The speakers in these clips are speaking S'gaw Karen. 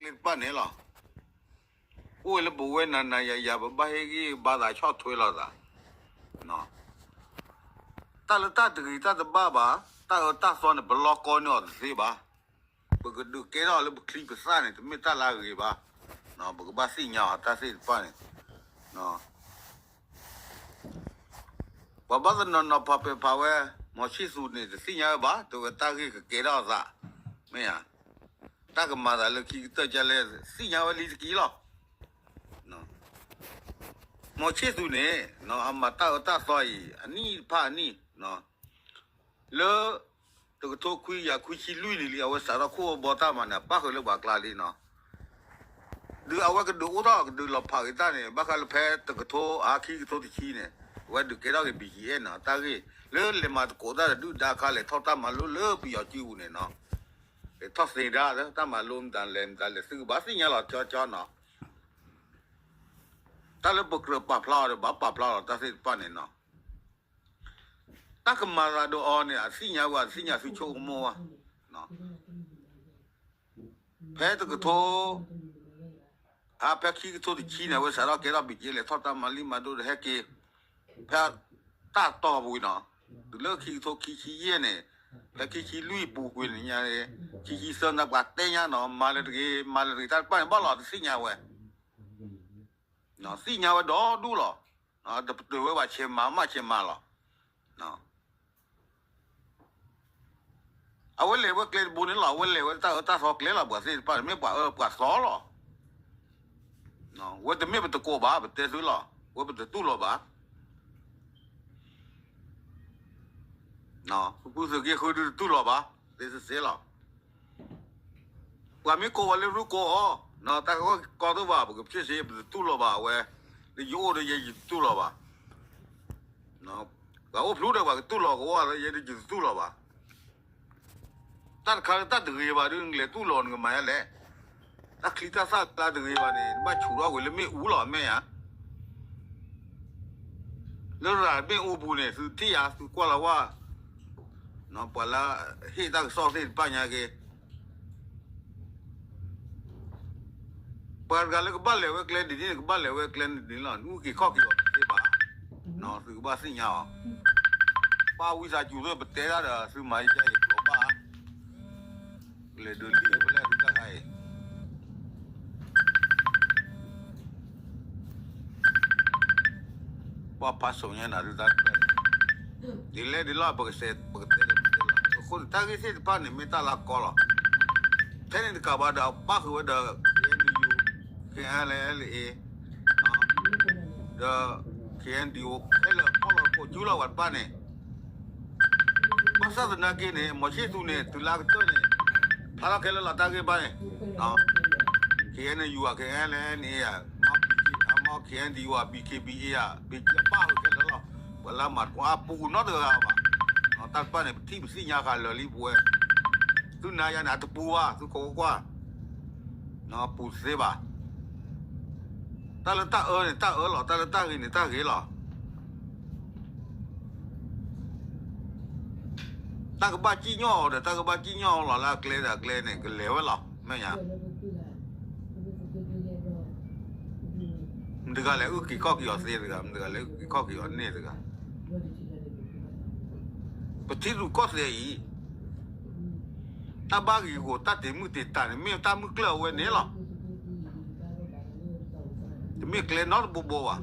တၢ်လၢပကဘၣ်သ့ၣ်ညါအီၤတၢ်ဂ့ၢ်တဖၣ်န့ၣ်လီၤ. အိၣ်ဝဲလၢပဝဲနၤနၤယၤယၤ ပဘၣ်ဟ့ၣ်ဂံၢ်ဘါသးဆီၣ်ထွဲလိာ်သး တၢ်လၢတၢ်တဂ့ၤတၢ်တဘၣ်ဘၣ်, တၢ်အၢတၢ်သီန့ၣ် ပလီၢ်ကီန့ၢ်အီၤတသ့ဘၣ်. ပကဒုးကဲထီၣ်လၢပချံပသၣ်န့ၣ် တမ့ၢ်တၢ်လၢအဂ့ၤဘၣ်. ပကဘၣ်သ့ၣ်ညါအီၤတၢ်သ့ၣ်တဖၣ်န့ၣ် ပှၤဘၣ်သနီၣ်နီၣ်ဖးပဲာ်ဖးဝဲ, မီၤဆံၣ်သူးန့ၣ် တသ့ၣ်ညါဝဲဘၣ်, တဲဝဲတၢ်ဂ့ၢ်ကကဲထီၣ်အသး, မ့ၢ်ဧါ, တၢ်ကမၤသးလၢခံကတၢၢ်ကလဲၣ် သ့ၣ်ညါဝဲလံတက့ၢ်လီၤ. မီၤဆံၣ်သူးန့ၣ် အမၤတၢ်အၢတၢ်သီအံၤ အနံၣ်တဖၣ်အနံၣ် လၢ တကထိခွံကယၤခွံဆံလွံၢ်နံၣ်လံ အဝဲစးထီၣ်ခိၣ်ဘီတၢ်မၤန့ၣ် အပၣ်ဃုာ်လၢပှၤကျါလံနီၤ. ဒုးအဝဲကဒုးအိၣ်ထီၣ်ကဒုးလီၤဖးက့ၤတၢ်န့ၣ် ဘၣ်ဃးလၢဖဲတကထိအါခံကထိတဆံန့ၣ် အဝဲဒုးကဲထီၣ်က့ၤ ဘီၣ်ကၠံအဲၣ် နီၤ တၢ်ဂ့ၢ် လၢလဲၤမၤသကိးတၢ်တဒုၣ်ဒါအခါ လဲၤထီၣ်တၢ်မၤလိလၢပယီၤစုပူၤန့ၣ်နီၤ. လဲၤထီၣ်သ့ဒၣ်လၢတၢ်မၤလိ မတၤလဲၣ်မတၤလဲၣ် သုကဘၣ်သ့ၣ်ညါလီၤကၠီကၠီနီၤ. တၢ်လၢပကြၢးပာ်ဖျါအီၤဒီး ဘၣ်ပာ်ဖျါလီၤတၢ်သ့ၣ်တဖၣ်န့ၣ်နီၤ. တၢ်ကမၤသးဒီးအီၤန့ၣ် အသ့ၣ်ညါဝဲ အသ့ၣ်ညါသုဆိကမိၣ်ဝဲ, ဖဲတကထိ အါ ဖဲခံကထိတဆံန့ၣ် အဝဲစးထီၣ်ကဲထီၣ် ဘီၣ်ကၠံ လဲၤထီၣ်တၢ်မၤလံမၤဒိဒီးဟဲက့ၤ ဖဲတၢ်တီၢ်ပူၤနီၤ, တုၤလၢခံကထိခံဆံယဲၢ်န့ၣ်, ဖဲခံဆံလွံၢ်ပူၤကွံာ်န့ၣ်ညါန့ၣ်, ခံဆံသၢန့ၣ် ပှၤတဲညါနီၤ မၤလၢတဂ့ၤ မၤလၢတဂ့ၤ တၢ်တဖၣ်န့ၣ် ဘၣ်လီၤတသ့ၣ်ညါဝဲ သ့ၣ်ညါဝဲဒီဒူၣ်လီၤ. တပတုာ်ဝဲဘၣ် ဆဲးမၤမးဆဲးမၤလီၤ. အဝဲလဲၤဝဲကျဲတဘိန့ၣ်လီၤ. အဝဲလဲၤဝဲတၢ်အၢတၢ်သီကျဲလီၤ. ပှၤသ့ၣ်တဖၣ်န့ၣ် မ့ၢ်ပှၤအၢပှၤသီလီၤ. ဝဲတမ့ၢ်ပတကိးဘၣ်, ပတဲသုလီၤ. ဝဲပတတူၢ်လိာ်ဘၣ်. ဃုပုၢ်သုးက့ဃုဒုတတူၢ်လိာ်ဘၣ်, သ့သ့လီၤ. ပှၤမ့ၢ်ကိးဝဲလၢရူကိးအီၤ, တၢ်ကီကီတဘၣ် ပကဖျ့ၣ်စ့ ပတတူၢ်လိာ်ဘၣ်ဝဲ, လၢယအိၣ်ဒီးယဲယတတူၢ်လိာ်ဘၣ်. ပှၤအိၣ်ဖျိဒီး ပှၤကတူၢ်လိာ်ကဝီၤလၢယဲယတတူၢ်လိာ်ဘၣ်. တၢ်တခါလၢတၢ်တဂ့ၤဘၣ်ဒီး နကလဲၤတူၢ်လိာ်နကမၤယါလဲၣ်. တၢ်ချံတၢ်သၣ်လၢတဂ့ၤဘၣ်န့ၣ် နဘၣ်ဆူးထီၣ်ကွံာ်လၢမ့ၣ်အူလီၤ မ့ၢ်ဧါ. လၢရၤမ့ၣ်အူပူၤန့ၣ် သုထံၣ်ဧါ သုကွၢ်လီၤဝဲ, ပှၤလၢဟ့ၣ်တၢ်ကစီၣ်သ့ၣ်တဖၣ်ညါက့ၤ ပှၤတဂၤလၢကဘၣ်လဲၤဝဲကျဲဒ်န့ၣ် ကဘၣ်လဲၤဝဲကျဲဒ်န့ၣ်လီၤ. နအုၣ်က့ၤခီၣ်က့ၤအီၤတသ့ဘၣ်, သုကဘၣ်သ့ၣ်ညါအီၤ. ပၢ်ဝံသးစူၤသ့ၣ် ပတဲတၢ်ဒီးသုမၤယါအံၤ ကျိးဘၣ်, လဲၤဒုးလံၣ်ဖဲလဲၣ်သုတၢ်ခါအံၤ ပှၤဖးစိၤညါနၤသုတၢ်တဖၣ်, ဒ်လဲၣ်ဒ်လဲၣ် ပကစဲးပကတဲလၢပတဲလီၤ. အဃိန့ၣ် တၢ်ဂ့ၢ်သ့ၣ်တဖၣ်န့ၣ် မ့ၢ်တၢ်လၢကီလီၤ. ထဲန့ၣ်တကးဘၣ်ဒီး ပၣ်ဃုာ်ဝဲဒီး ခ့ၣ်အဲၣ်ယူၣ်, ခ့ၣ်အဲၣ်ယူၣ်, ဒီး ခ့ၣ်အဲၣ်ယူၣ်, ခဲလၢာ်ဖီၣ်လီၤကိးကူလီၤဝဲတဖၣ်န့ၣ် ဘၣ်ဆၣ်သနာ်က့န့ၣ် မီၤဆံၣ်သူးန့ၣ် တုၤလၢအကတၢၢ်န့ၣ် ဖျါထီၣ်ခဲလၢာ်လီၤတၢ်ဂ့ၢ်ဘၣ်န့ၣ်, ခ့ၣ်အဲၣ်ယူၣ်ဧါ, ခ့ၣ်အဲၣ်ယူၣ်ဧါ, မ့ၢ် ခ့ၣ်အဲၣ်ယူၣ်ဧါ, ဘီၣ်ကၠံ ဘီၣ်ကၠံ ပၣ်ဃုာ်ခဲလၢာ်လီၤ. ပှၤလၢမၤသကိးအါပူၤနီတဂၤဘၣ်. တၢ်တဖၣ်န့ၣ် ပထံၣ်ပသ့ၣ်ညါဃာ်လၢာ်လံပဝဲ, သုနာ်ယါန့ၣ် အတပူၤဘၣ် သုခိးကွၢ် ပူၤတသ့ဘၣ်. တၢ်လၢတၢ်အၢန့ၣ် တၢ်အၢလီၤ, တၢ်လၢတၢ်ဂ့ၤန့ၣ် တၢ်ဂ့ၤလီၤ. တၢ်ကဘၣ်စံၣ်ညီၣ်အီၤဒီး တၢ်ကဘၣ်စံၣ်ညီၣ်အီၤလီၤလၢအကျဲဒီးအကျဲန့ၣ် ကလဲၤဝဲလီၤ မ့ၢ်ဧါ. မတၤတဂၤလဲၤအုၣ်က့ၤခီၣ်က့ၤအီၤသ့တဂၤ, မတၤတဂၤလဲၤအုၣ်က့ၤခီၣ်က့ၤအီၤန့ၢ်တဂၤ. ပထံရူၢ်ကီၢ်သဲးအံၤ တၢ်ဘၣ်ဂ့ၤဂီၤ တၢ်တ့ၢ်မုၢ်တ့ၢ်တၢ်န့ၣ် မ့ၢ်တၢ်မုၢ်ကျၢၢ်အဝဲန့ၣ်လီၤ. တမ့ၢ်ကျဲနီတဘိဘိဘၣ်.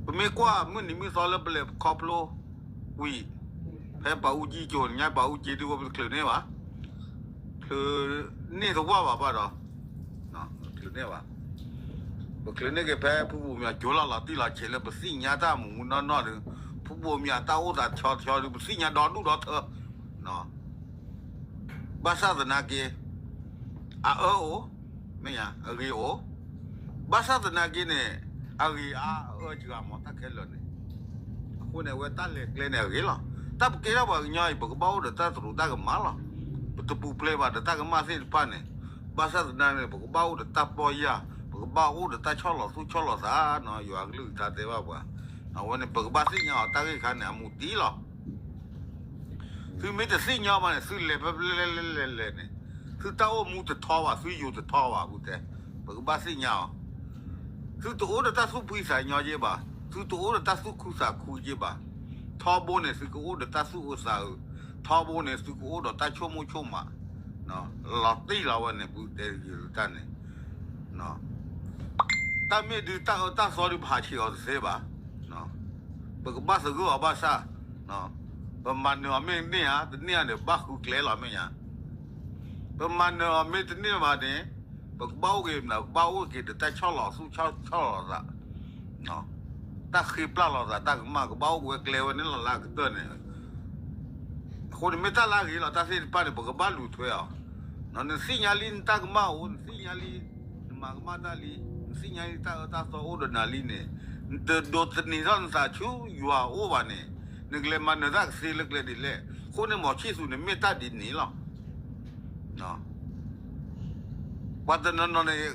ပမ့ၢ်ကွၢ်မုၢ်နံၤမုၢ်သီလၢပလဲၤခီဖျိဝံၤ ဖဲပှၤအူကၠံကၠိၤညါ ပှၤအူကၠံဒုးဝဲ ပတချုးန့ၢ်ဘၣ်, ချုးန့ၢ်တဝၢ်ဘၣ်ဘၣ်ဒီး, ချုးန့ၢ်ဘၣ်, ပချုးန့ၢ်က့ၤဖဲဖုဘိၣ်မၠးကၠိၤလီၤလီၤတံၢ်လီၤဆဲးလၢပသ့ၣ်ညါတၢ်မူးမူးနီၢ်နီၢ်ဒီး, ဖုဘိၣ်မၠးတၢ်အိၣ်သးဆီဆီဒီး ပသ့ၣ်ညါဒီဒူၣ်ဒီထၢ ဘၣ်ဆၣ်သနာ်က့ အအၢအိၣ်, မ့ၢ်ဧါ, အဂ့ၤအိၣ်, ဘၣ်ဆၣ်သနာ်က့န့ၣ် အဂ့ၤအါအအၢစှၤမး တၢ်ခဲလၢာ်န့ၣ်. အဃိန့ၣ် အဝဲတၢ်လဲၤကျဲန့ၣ်အဂ့ၤလီၤ. တၢ်ပကဲထီၣ်ပှၤကညီအံၤ ပကဘၣ်အိၣ်ဒီးတၢ်သရူးတၢ်ကမၣ်လီၤ. ပတပူၤဖျဲးဘၣ်ဒီးတၢ်ကမၣ်သ့ၣ်တဖၣ်န့ၣ်, ဘၣ်ဆၣ်သနာ်က့န့ၣ် ပကဘၣ်အိၣ်ဒီးတၢ်ပီၢ်ယၢ်, ပကဘၣ်အိၣ်ဒီးတၢ်ဆီၣ်လီၤသူၣ်ဆီၣ်လီၤသးနီၤ, ယွၤကလုၢ်ကထါတဲဘၣ်ပှၤ. အဝဲန့ၣ် ပကဘၣ်သ့ၣ်ညါအီၤတၢ်ဂ့ၢ်ခါန့ၣ် အမူးတံၢ်လီၤ. သုမ့ၢ်တသ့ၣ်ညါဘၣ်န့ၣ် သုလဲၤဖဲလဲၣ်လဲၣ်လဲၣ်လဲၣ်န့ၣ်, သုတၢ်အိၣ်မူတထီဘၣ်, သုယိၤတထီဘၣ် ပူၤတဲ, ပကဘၣ်သ့ၣ်ညါအီၤ. သုတအိၣ်ဒီးတၢ်သူၣ်ဖှံသးညီက့ဘၣ်, သုတအိၣ်ဒီးတၢ်သူၣ်ခုသးခုက့ဘၣ်. ထီဘိန့ၣ် သုကအိၣ်ဒီးတၢ်သူၣ်အုးသးအုး, ထီဘိန့ၣ် သုကအိၣ်ဒီးတၢ်ဆိကမိၣ်ဆိကမး, လီၤတံၢ်လီၤဝဲန့ၣ် ပူၤတဲတဂ့ၤတၢ်န့ၣ် တၢ်မ့ၢ်ဒုးတၢ်အၢတၢ်သီဒုး ပဟးဆံးအီၤတသ့ဘၣ်. ပကဘၣ်သဂၢၢ်အီၤဘၣ်ဆၣ်, ပမၤနၢၤအီၤမ့ၢ်တန့ၢ်ဧါ, တန့ၢ်ဧါန့ၣ် ဘၣ်ဃုကျဲလီၤမ့ၢ်ဧါ. ပမၤနၢၤအီၤမ့ၢ်တန့ၢ်ဘၣ်န့ၣ်, ပကဘၣ်အိၣ်က့ၤမနုၤ, ပကဘၣ်အိၣ်က့ၤဒီးတၢ်ဆီၣ်လီၤသူၣ်ဆီၣ်လီၤသး, တၢ်ဃ့ပျၢ်လီၤသးတၢ်ကမၣ်, ကဘၣ်အိၣ်က့ၤဝဲကျဲဝဲန့ၣ်လီၤလၢအကတၢၢ်န့ၣ် အဃိန့ၣ်မ့ၢ်တၢ်လၢအဂ့ၤလီၤ, တၢ်သ့ၣ်တဖၣ်န့ၣ် ပကဘၣ်လူၤထွဲအီၤ. နသ့ၣ်ညါလံနတၢ်ကမၣ်အိၣ်, နသ့ၣ်ညါလံ နမၤကမၣ်တၢ်လံ, နသ့ၣ်ညါလံတၢ်အၢတၢ်သီအိၣ်ဒီးနၤလံန့ၣ်, နတဒိးသန့ၤထီၣ်နသးဆူယွၤအအိၣ်ဘၣ်န့ၣ်, နကလဲၤမၤနၢၤတၢ်ကသ့လၢကျဲဒ်လဲၣ်. အဃိန့ၣ် မီၤဆံၣ်သူးန့ၣ်မ့ၢ်တၢ်ဒ်န့ၣ်လီၤ. ပှၤတနီၤနီၤန့ၣ်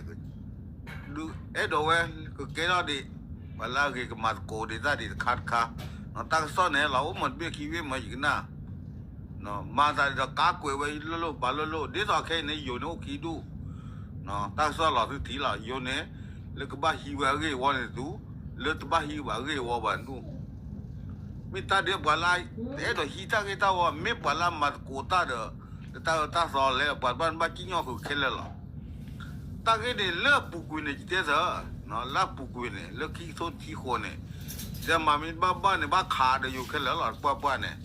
ဒုးအဲၣ်ဒိးဝဲ ကကဲထီၣ်ဒံး ပှၤလၢအဂ့ၤကမၤသကိးဒံးတၢ်ဒံးတခါတခါ, တၢ်ကစီၣ်န့ၣ် လီၤအိၣ်မီၤတဘ့ၣ်ခံဘ့ၣ်မၢယကနၣ်, မၤသးဒ်ဒီးကါကွဲးဝဲလၢလိၣ်ပာ်လၢလိၣ်, ဒ်သိးခဲအံၤန့ၣ် ယိၤန့ၣ်အိၣ်ခံဒူၣ်, တၢ်ကစီၣ်လီၤသုထံလီၤ, ယိၤန့ၣ် လၢကဘၣ်ဟံးဝဲအဂ့ၢ်အဝီန့ၣ်တဒူၣ်, လၢတဘၣ်ဟံးဘၣ်အဂ့ၢ်အဝီဘၣ်န့ၣ်တဒူၣ်. မ့ၢ်တၢ်ဒ်ပှၤလၢ တအဲၣ်ဒိးဟံးတၢ်ဂ့ၢ်တၢ်ဝီ, မ့ၢ်ပှၤလၢအမၤသကိးတၢ်ဒီး လၢတၢ်အၢတၢ်သီလဲၣ်, ပှၤတဖၣ်န့ၣ်ဘၣ်စံၣ်ညီၣ်ဃုာ်ခဲလၢာ်လီၤ. တၢ်ဂ့ၢ်န့ၣ်လၢအပူၤကွံာ်န့ၣ် ယတဲသၢ, လၢအပူၤကွံာ်န့ၣ် လၢခံကထိခံဃိးန့ၣ်, တဲမၤမ့ၢ်ဘၣ်ဘၣ်န့ၣ်ဘၣ်ခးဒီးယိၤခဲလၢာ်လီၤ ပှၢ်ပှၢ်န့ၣ်,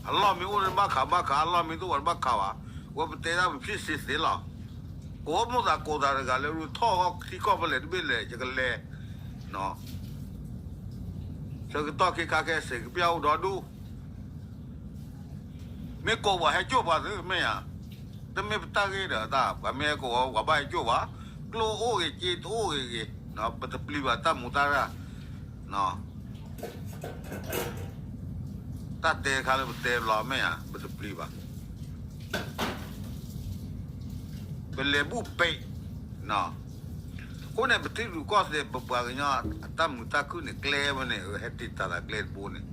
အလီၢ်မ့ၢ်အိၣ်န့ၣ်ဘၣ်ခးဘၣ်ခး, အလီၢ်မ့ၢ်တအိၣ်ဘၣ်ခးဘၣ်, ဝဲပတဲတၢ်ပဖံးစ့သ့လီၤ. ကိးမိၣ်သးကိးသးတဂၤလၢ ရူၢ်ထီၣ်ထံကီၢ်ဖဲလဲၣ်တဘ့ၣ်လဲၣ် ယကလဲၤ ဆၢကတီၢ်ခဲခါခဲဆ့းကပျၢ်အိၣ်ဒီဒူၣ်, မ့ၢ်ကိးပှၤဟဲကၠိၣ်ပှၤသုမ့ၢ်ဧါ, တမ့ၢ်ပတၢ်ဂ့ၢ်ဒီးတၢ်, ပှၤမ့ၢ်ဟဲကိးပှၤဘၣ်ဟဲကၠိၣ်ပှၤ, ကျိၣ်အိၣ်ဂ့ၤ စ့တအိၣ်ဂ့ၤဂ့ၤ, ပတပျံၤဘၣ်တၢ်မူးတၢ်ရၢ်, တၢ်တဲတခါလၢပတဲလီၤမ့ၢ်ဧါ, ပတပျံၤဘၣ် ပလဲၤဘူၣ်ပဲး, အဃိန့ၣ် ပထံရူၢ်ကီၢ်သဲး ပပှၤကညီအတၢ်မုာ်တၢ်ခုၣ်န့ၣ် ကျဲဝဲန့ၣ် ဟဲတ့ၢ်တၢ်သးကျဲတဘိန့ၣ်,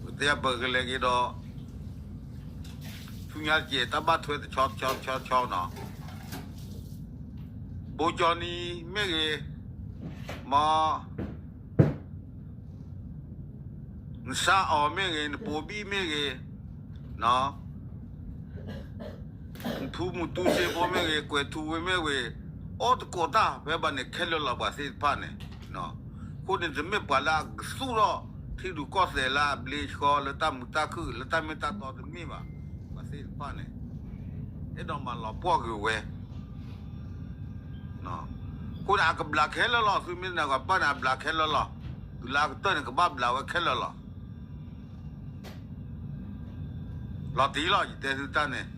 ပတဲပကလဲၤက့ၤဒီး ဆူညါတက့ၢ် တၢ်ဘၣ်ထွဲတဆီတဆီတဆီတဆီနီၤ, ဘိကၠီနံၤမ့ၢ်ဂ့ၤ, မ နစါအီၤမ့ၢ်ဂ့ၤ, နပိာ်ဘံၣ်မ့ၢ်ဂ့ၤ, နဖုမူတူစ့ဖိမ့ၢ်ဂ့ၤ, ကွဲးထူဝ့မ့ၢ်ဂ့ၤ, အိၣ်သကိးတၢ်ဖဲဘၣ်န့ၣ်ခဲလၢာ်လီၤ ပှၤသ့ၣ်တဖၣ်န့ၣ်, အဃိန့ၣ် တမ့ၢ်ပှၤလၢအကသူၣ်ထီၣ်ထံရူၢ်ကီၢ်သဲးလၢအဘျ့ဆှီ လၢတၢ်မုာ်တၢ်ခုၣ် လၢတၢ်မ့ၢ်တၢ်တီတမ့ၢ်ဘၣ်, ပှၤသ့ၣ်တဖၣ်န့ၣ် အဲၣ်ဒိးမၤလီၤပှီၢ်ကွံာ်ဝဲ အဃိန့ၣ် အကဘျးခဲလၢာ်လီၤ. သုမ့ၢ်နာ်ကပၢၢ်န့ၣ် အဘျးခဲလၢာ်လီၤ. တုၤလၢအကတၢၢ်န့ၣ် ကဘၣ်ဘျးဝဲခဲလၢာ်လီၤ. လီၤတံၢ်လီၤ ယတဲသုတၢ်န့ၣ်,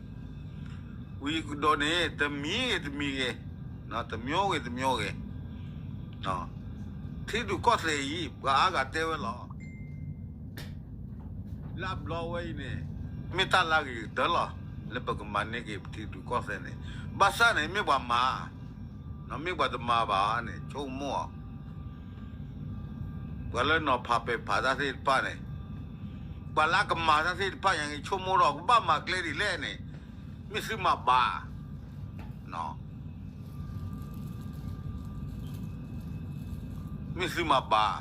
ဝံၤကဒီးန့ၣ် တမံၤဂ့ၤတမံၤဂ့ၤ, တမျိုးဂ့ၤ တမျိုးဂ့ၤ, ထံရူၢ်ကီၢ်သဲးအံၤ ပှၤအါဂၤတဲဝဲလီၤ. လၢအဘျီဝဲအံၤန့ၣ် မ့ၢ်တၢ်လၢအဂ့ၤကတၢၢ်လီၤ. လၢပကမၤန့ၢ်က့ၤပထံရူၢ်ကီၢ်သဲးန့ၣ်, ဘၣ်ဆၣ်န့ၣ် မ့ၢ်ပှၤမၤ, မ့ၢ်ပှၤတမၤဘၣ်န့ၣ် ဆိကမိၣ်အီၤ, ပှၤလၢနီၤဖးပဲာ်ဖးတၢ်သ့ၣ်တဖၣ်န့ၣ်, ပှၤလၢအကမၤတၢ်သ့ၣ်တဖၣ်ညါက့ၤ ဆိကမိၣ်ဒီး ကဘၣ်မၤကျဲဒ်လဲၣ်န့ၣ်, မ့ၢ်သုမၤဘၣ် မ့ၢ်သုမၤဘၣ်,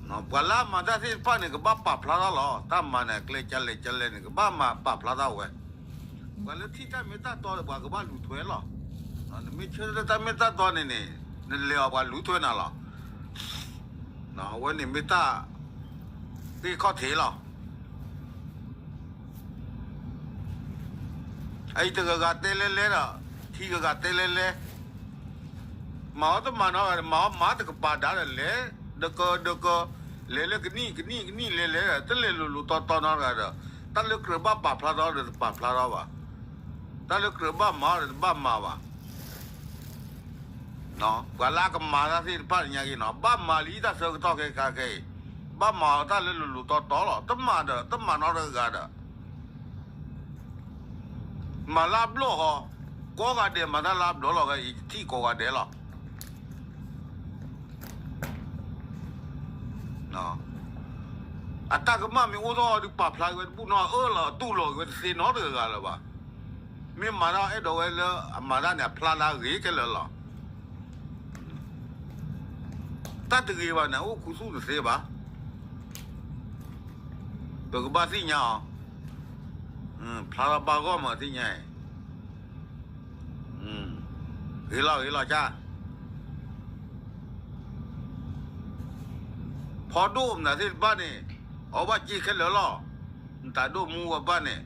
ပှၤလၢအမၤတၢ်သ့ၣ်တဖၣ်န့ၣ် ကဘၣ်ပာ်ဖျါထီၣ်လီၤ. တၢ်မၤန့ၣ် အကျဲကလဲၣ်ကလဲၣ်န့ၣ် ကဘၣ်မၤပာ်ဖျါထီၣ်ဝဲ, ပှၤလၢထံၣ်တၢ်မ့ၢ်တၢ်တီဒီး ပှၤကဘၣ်လူၤထွဲလီၤ. နမ့ၢ်ဆၢထၢၣ်တၢ်မ့ၢ်တၢ်တီန့ၣ်န့ၣ် နလဲၤအီၤပှၤလူၤထွဲနၤလီၤ. အဝဲန့ၣ်မ့ၢ်တၢ် သ့ၣ်ခီၣ်ထံးလီၤ. အအံၤတဂၤဂၤတဲလဲလဲဒီး ထံဂၤဂၤတဲလဲလဲ, မၤအီၤတမၤနီတဂၤဒီး မၤအီၤမၤတကပၤဒါဒီး လဲၤဒကၢဒကၢ, လဲၤလၢကနံၣ်ကနံၣ်ကနံၣ်လဲၤလဲၤဒီး တလဲၤလိၤလိၤတီတီနီတဂၤဒီး တၢ်လၢကြၢးဘၣ်ပာ်ဖျါထီၣ်ဒီးတပာ်ဖျါထီၣ်ဘၣ်, တၢ်လၢကြၢးဘၣ်မၤအီၤဒီးတဘၣ်မၤဘၣ်. ပှၤလၢအကမၤတၢ်သ့ၣ်တဖၣ်ညါက့ၤနီၤ ဘၣ်မၤလံတၢ်ဆၢကတီၢ်ခဲခါခဲအံၤ, ဘၣ်မၤအီၤတၢ်လၢလိၤလိၤတီတီလီၤ. တမၤဒီး တမၤနီတဂၤဒီး မၤလၢအဘျီၣ်ဃီ, ကိးဂၤဒဲးမၤတၢ်လၢအဘျီၣ်လီၤ. ယထံၣ်ကိးဂၤဒဲးလီၤ. အတၢ်ကမၣ်မ့ၢ်အိၣ်ထီၣ်ဒီးပာ်ဖျါက့ၤဝဲတဘူၣ်နီတအၢၣ်လီၤ အတူၢ်လိာ်က့ၤဝဲတသ့နီတဂၤဂၤလၢၤဘၣ်. မ့ၢ်မၤတၢ်အဲၣ်ဒိးဝဲလၢအမၤတၢ်န့ၣ် အဖျါလၢအဂ့ၤခဲလၢာ်လီၤ. တၢ်တဂ့ၤဘၣ်န့ၣ် အိၣ်ခူသူၣ်တသ့ဘၣ်. ပကဘၣ်သ့ၣ်ညါအီၤ, ဖျါထီၣ်ဘၣ်ဂီၢ်မးသ့ၣ်ညါအံၤ, ဂ့ၤလီၤဂ့ၤလီၤကၢ် ဖီဒိၣ်မနုၤသ့ၣ်တဖၣ်န့ၣ် အီၣ်ဘၣ်စ့ခဲလၢာ်လီၤ. နတၢ်ဒိၣ်မူဝဲဘၣ်န့ၣ်